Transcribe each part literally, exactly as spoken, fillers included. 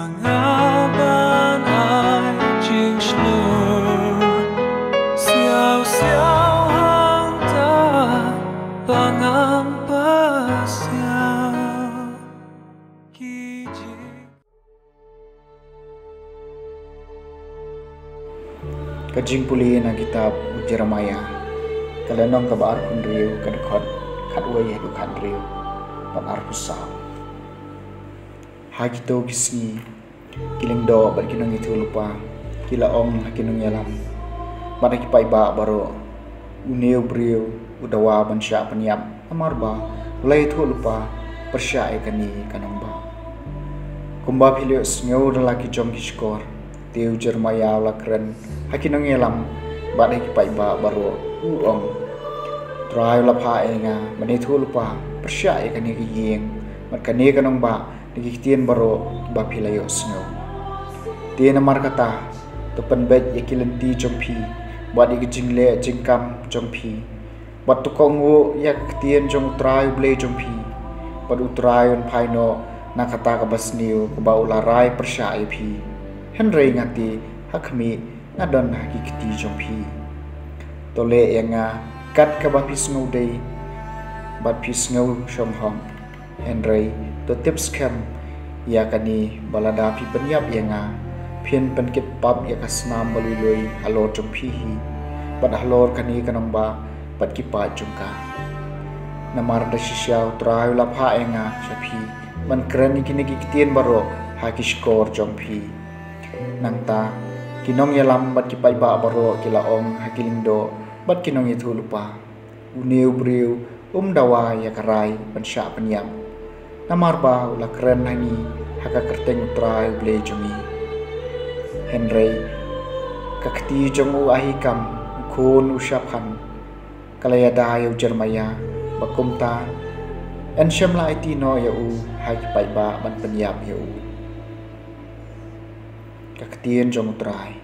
Nga ban ai jingshlur siaw siaw hangta ba ngam pasiaw ki jing. Ka jingpule na kitab u Jeremiah, ka lynnong kaba arphew hynriew, ka dkhot khatwei haduh khathynriew bad arphew saw. Ha kito ki sngi, ki lyngdoh bad ki nongïathuhlypa ki la ong ha ki nongïalam bad ha ki paidbah baroh, une u briew u dawa ban shah pynïap, namar ba u la ïathuhlypa pyrshah ïa kane ka nongbah. Kumba phi la ïohsngew da la ki jong ki shkor, te u Jeremiah u la kren ha ki nongïalam bad ha ki paidbah baroh, u ong, Trai u la phah ïa nga ban ïathuhlypa pyrshah ïa kane ka ïing bad kane ka nongbah na ki ktien baroh ba phi la ïohsngew. Te namar kata, to pynbeit ïa ki lynti jong phi bad ïa ki jingleh jingkam jong phi, bad to kohnguh ïa ka ktien jong U Trai U Blei jong phi, bad U Trai un phai noh na kata kaba sniew kaba u la rai pyrshah ïa phi. Hynrei nga te, ha khmih, nga don ha ki kti jong phi. To leh ïa nga kat kaba phi sngewdei bad phi sngewshonghong. Hynrei to tip skhem ïa kane, ba lada phi pynïap ïa nga, phin pynkit pap ïa ka snam ba lui lui halor jong phi hi bad halor kane ka nongbah bad ki paid jong ka. Namar da shisha U Trai u la phah ïa nga sha phi ban kren ïa kine ki ktien baroh ha ki shkor jong phi. Nangta ki nongïalam bad ki paidbah baroh ki la ong ha ki lyngdoh bad ki nongïathuhlypa, une u briew um dawa ïa ka rai ban shah pynïap, namar ba u la kren ha ngi ha ka kyrteng U Trai U Blei jong ngi. Hynrei ka kti jong u Ahikam, u khun u Shaphan, ka la ïada ïa u Jeremiah, ba kumta yn shym la aiti noh ïa u ha ki paidbah ban pynïap ïa u. Ka ktien jong U Trai.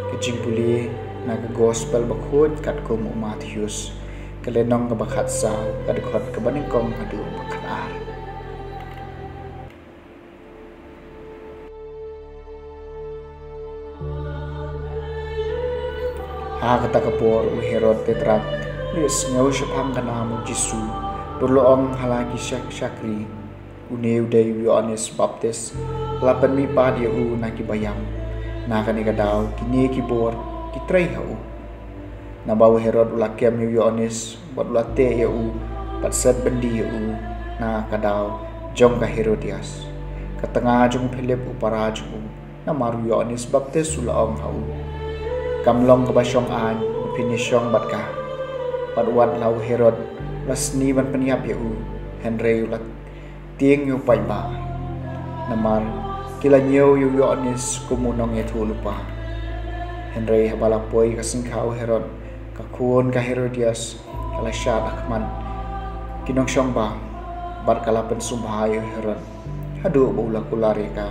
Ka jingpule na ka Gospel bakhuid katkum u Mathaios, ka lynnong kaba khatsaw, ka dkhot kaba nyngkong haduh ba khatar. Ha kata ka por u Herod Tetrark u la ïohsngew shaphang ka nam u Jisu, bad u la ong ha la ki shak- shakri, une u dei u Ïoannis Baptist, la pynmihpat ïa u na ki baïam. Na kane ka daw kine ki bor ki trei ha u. Naba u Herod u la kem ïa u Ïoannis bad u la teh ïa u bad set byndi ïa u na ka daw jong ka Herodias, ka tnga jong u Philip u para jong u, namar u Ïoannis Baptist u la ong ha u, kam long kaba shong aiñ ba phin ïashong bad ka. Bad wat la u Herod u la sni ban pynïap ïa u, hynrei u la tieng ïa u paidbah, namar ki la ñiew ïa u Ïoannis kum u nongïathuhlypa. Hynrei haba la poi ka syngkha u Herod, ka khun ka Herodias ka la shad ha khmat ki nongshongbam bad ka la pynsngewbha ïa u Herod, haduh ba u la kular ïa ka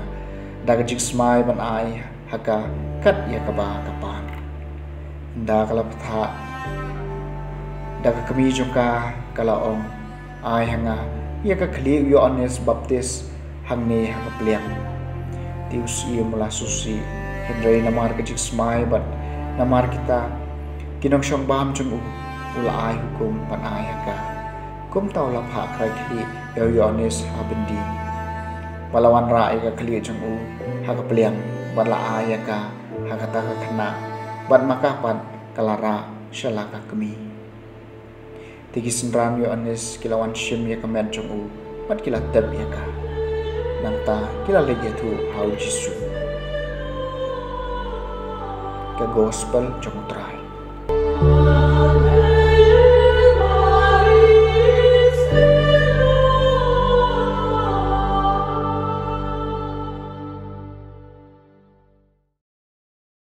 da ka jingsmai ban ai ha ka kat ïa kaba ka pan. Ynda ka la bthah da ka kmie jong ka, ka la ong, ai ha nga ïa ka khlieh u Ïoannis Baptist hangne ha ka pliang. Te u syiem u la sngewsih, hynrei namar ka jingsmai bad namar kita ki nongshongbam jong u, u la ai hukum ban ai ha ka. Kumta u la phah krai khlieh ïa u Ïoannis ha byndi. Bad la wanrah ïa ka khlieh jong u ha ka pliang bad la ai ïa ka ha kata ka khynnah, bad ma ka pat ka la rah sha la ka kmie. Te ki synran u Ïoannis ki la wan shim ïa ka met jong u bad ki la tep ïa ka. Nangta ki la leit ïathuh ha u Jisu. Ka Gospel jong U Trai.